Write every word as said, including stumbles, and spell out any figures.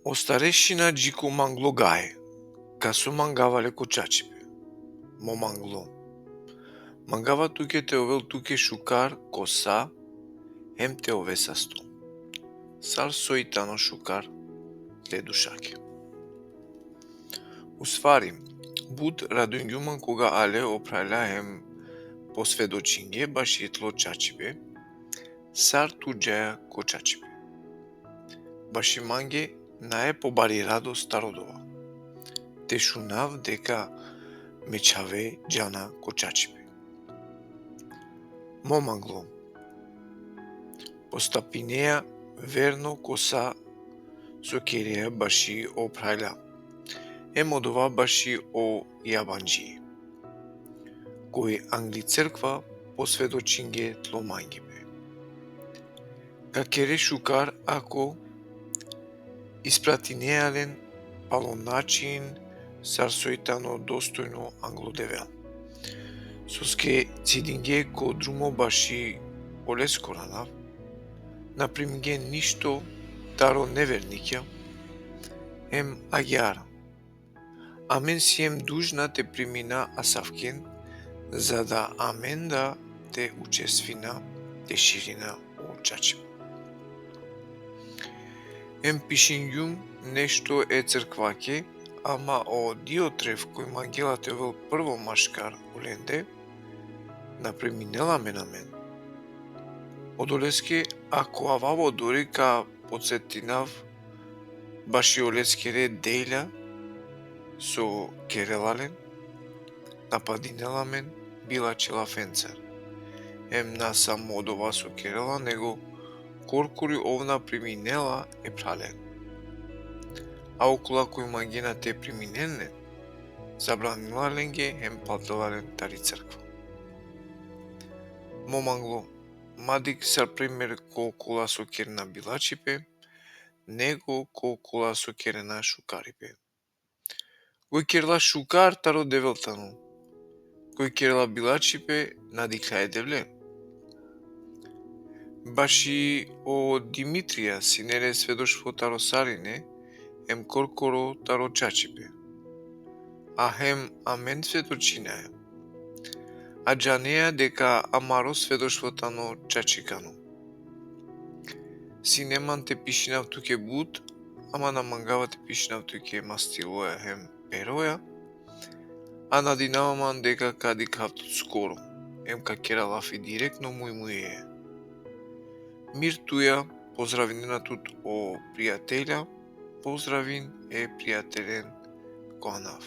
O starešina dži ko manglo gaje, ka so mangava le ko čačipe. Mo manglo. Mangava tuke te ovel tuke šukar ko sa, hem te ove sasto. Sar soj tano šukar tle dušake. Ustvari, but radungjum man koga ale o phralja hem posvedočinge baši tlo čačipe, sar tu džaja ko čačipe. Baši mange nae pobari radost taro dova. Te šunav deka me čhave džana ko čačipe. Mo manglo. Postapinea verno ko sa so kerea baši o phralja. Hem odova baši o jabandži. Koj angli crkva posvedočinge tlo mangipe. Ka kere šukar ako ispratinea len palo način sar soj tano dostojno anglo Devel. Soske cidinge ko drumo baši oleskoro anav, na priminge ništo taro nevernikja, hem agjaar. Amen siem dužna te primina asavken, za da amen da te učestvina, te širina o čačipe. Hem pišingjum nešto e crkvake, ama o Diotrev koj mangela te ovel prvo maškar olende, na priminela amen amen. Odoleske ako avav odori ka potsetinav baši oleskere delja so kerela len, napadinela amen bilačhe lafencar. Hem na samo odova so kerela, nego korkori ov na priminela e phralen. A okola koj mangena te priminen len, zabranela lenge hem paltela len tari crkva. Mo manglo, ma dikh sar primer ko okola so kerena bilačhipe, nego ko okola so kerena šukaripe. Koj kerela šukar taro Devel tano. Koj kerela bilačhipe, na dikhlja e Devle. Baši o Dimitrija sine le svedoštvo taro sarine, hem korkoro taro čačipe. A hem amen svedočinaja. A džanea deka amaro svedoštvo tano čačikano. Sine man te pišinav tuke but, ama na mangava te pišinav tuke mastiloja hem peroja, a nadinava man deka ka dikhav tut skoro, hem ka kera lafi direktno muj mujeja. Mir tuja, pozdravinena tut o prijatelja, pozdravin e prijatelen ko anav.